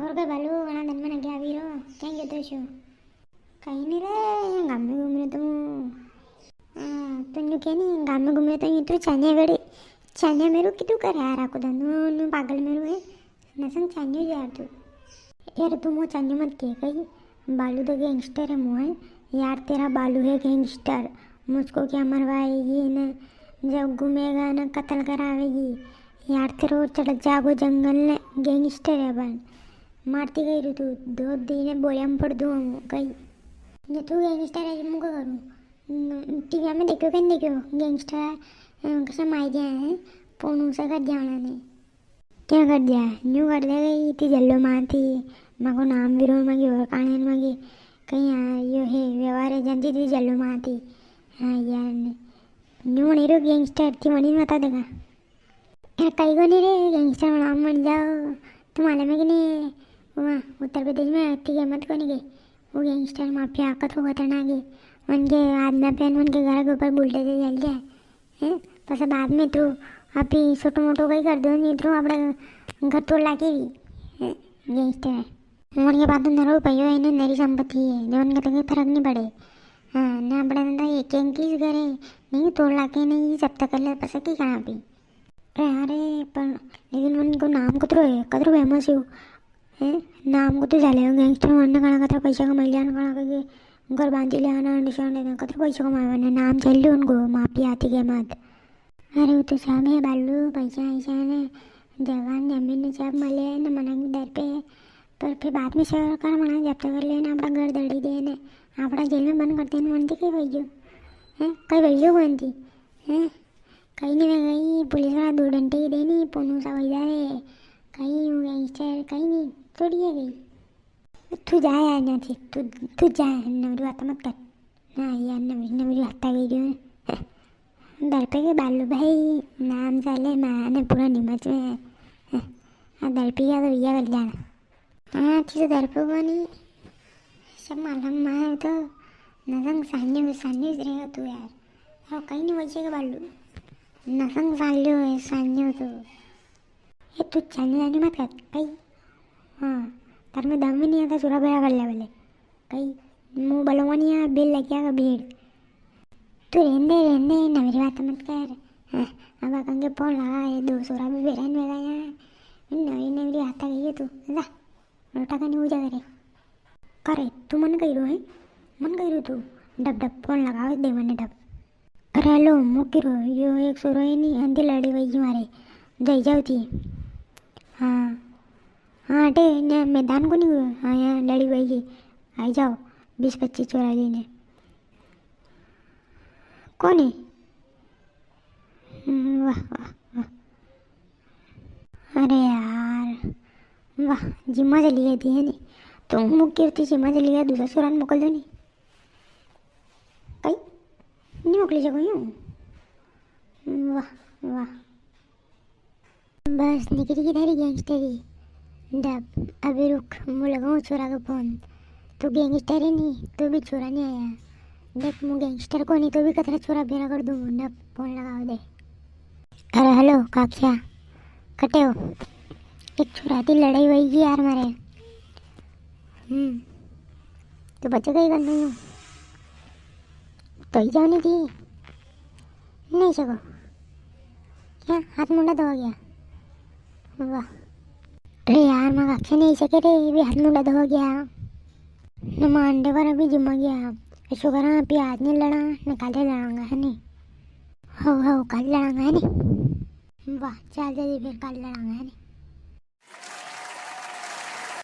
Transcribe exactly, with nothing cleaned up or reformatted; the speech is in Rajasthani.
और कई बालू, घणा दिन में नगे आवी रो, क्या गयो तो शो? कई नी रे, यहाँ गाम में घूम रहे तो। हाँ, तू न्यू कह नी, गाम में घूम रहे तो ये तू चांदिया बेड़ी, चांदिया मेरू की तू करे यार, आको दन न्यू, न्यू पागल मेरू है, नसंग चांदियो यार तू। यार तू मो चांदियो मत कह कई, बालू तो गैंगस्टर है मो है, यार तेरा बालू है गैंगस्टर, मुझको क्या मरवाएगी ने, जब घूमेगा ना कत्ल करावेगी, यार तेरो चढ़ जागो जंगल ने, गैंगस्टर है बन। मारती गई रू तू, दो दिन बोलिया में पड़ दूँ हम कई। ये तू गैंगस्टर है, मुको करूँ। टीवी में देखो, कहीं देखो, गैंगस्टर है, अ, कैसे मार दिया है, फोन उसे कर दिया उन्होंने। क्या कर दिया? न्यू कर दे गई, इतनी जल्लो मारती। माको नाम भी रो, माकी और काने माकी कहीं आ, यो है, व्यवहार है, जंजी दी जल्लो मारती। हाँ यार, ने। न्यू नहीं रो गैंगस्टर, थी मनी बता देगा। ए, कई कोनी रे, गैंगस्टर नाम बन जाओ। तू मालूम है कि नहीं, वहाँ उत्तर प्रदेश में अति गैमत कोनी गई। वो गैंगस्टर माफिया कतरो खतरनाक है। उनके आदमी पेन उनके घर के ऊपर बुलडोजर चल जाए। हैं? बस बाद में तू अभी छोटो मोटो कई कर दो, नहीं तो अपने घर तोड़ लाके भी, हैं? गैंगस्टर है। उनके पास तो नरो पयो है, इन्हें नरी संपत्ति है, जो उनके तो कोई फर्क नहीं पड़े। हाँ, ना अपने तो एक एक चीज करे, नहीं तोड़ लाके नहीं जब्त कर ले, बस की कहाँ पे। अरे, अरे, पर लेकिन उनको नाम कतरो है, कतरो फेमस है वो, हैं? नाम को तो जाले गैंगस्टर, वरना कणा कतरा पैसा कमाई लिया, कणा के घर बांधी लिया ना, निशान लेना, कतरा पैसा कमाया, वरना नाम चल लियो उनको, माफिया आती के मत। अरे, वो तो सब है बालू, पैसा ऐसा ने, जवान जमीन ने सब मले ने, मना की दर पे, पर फिर बाद में सरकार मना जब्त कर लेना, अपना घर दड़ी दे ने, अपना जेल में बंद कर देने, मन थी कई भाई जो, हैं? कई भाई जो कौन थी, हैं? कई नहीं वे गई, पुलिस वाला दो डंडे ही देनी, पोनू सा वही जावे। कई हूँ गैंगस्टर, कई नहीं, छोड़िए गई। तू जा यार, यहाँ से, तू, तू जा, नवरी बात मत कर। ना यार, नवरी, नवरी बात आ गई जो। डर पे के बालू भाई, नाम साले माने पूरा निमच में है। हाँ, डर पे गया तो भैया कर जाना। हाँ, अच्छी से डर पे कोनी। सब मालूम मार तो नसंग सान्यो, सान्यो ज रहेगा तू यार। और कई नहीं वैसे के बालू। नसंग सान्यो है, सान्यो तो। ये तू चांदी चांदी मत कर, कई। हाँ, तार में दम भी नहीं आता, चूरा बेरा कर ले बोले। कई, मुंह बलवानी है, बिल लग गया का भीड़। तू रहने दे, रहने दे, नवरी बात मत कर। हाँ, अब कंगे फोन लगा, ये दो सोरा भी बेरन में गया। नवरी नवरी आता गई है तू, जा। रोटा का नहीं हो जा करे। करे, तू मन कही रो है? मन कही रो तू? डब डब फोन लगावे दे मने डब। अरे हेलो, मुकी रो, यो एक सोरो है नी, आंधी लड़ी वही मारे। जाई जाओ थी। हाँ। हाँ, अटे, ने मैदान को नहीं हुआ। हाँ, यहाँ लड़ी वही। आई जाओ, बीस पच्चीस चोरा लेने। कौन है? हम्म, वाह, वाह, वाह। अरे यार, वाह, जिम्मा चली गई थी, है नी? तो मुक्की होती जिम्मा चली गई, दूसरा सोरा ने मोकल दो नी। कई? नहीं मोकली जाको यूं? वाह, वाह। बस निकली की थारी गैंगस्टरी। डब, अबे रुक, मु लगाऊं छोरा को फोन। तू गैंगस्टर है नी, तो भी छोरा नहीं आया। देख, मु गैंगस्टर को नहीं, तो भी कतरा छोरा भेरा कर दूं, डब, फोन लगाओ दे। अरे हेलो, काकिया, कटे हो? एक छोरा थी लड़ाई वही की यार मारे। हम्म, तो बचे कई करने हो? तो ही जाओ नहीं थी। नहीं सको। क्या हाथ मुंडा धो गया? वाह। अरे यार, मैं आखे नहीं सके रे, ये भी हाथ मुंडा धो गया। न मांडे पर अभी जिमा गया। ऐसो करा, अभी आज नहीं लड़ा, न काले लड़ांगा, है नी? हो, हो, काले लड़ांगा, है नी? वाह, चल जल्दी फिर काले लड़ांगा, है नी?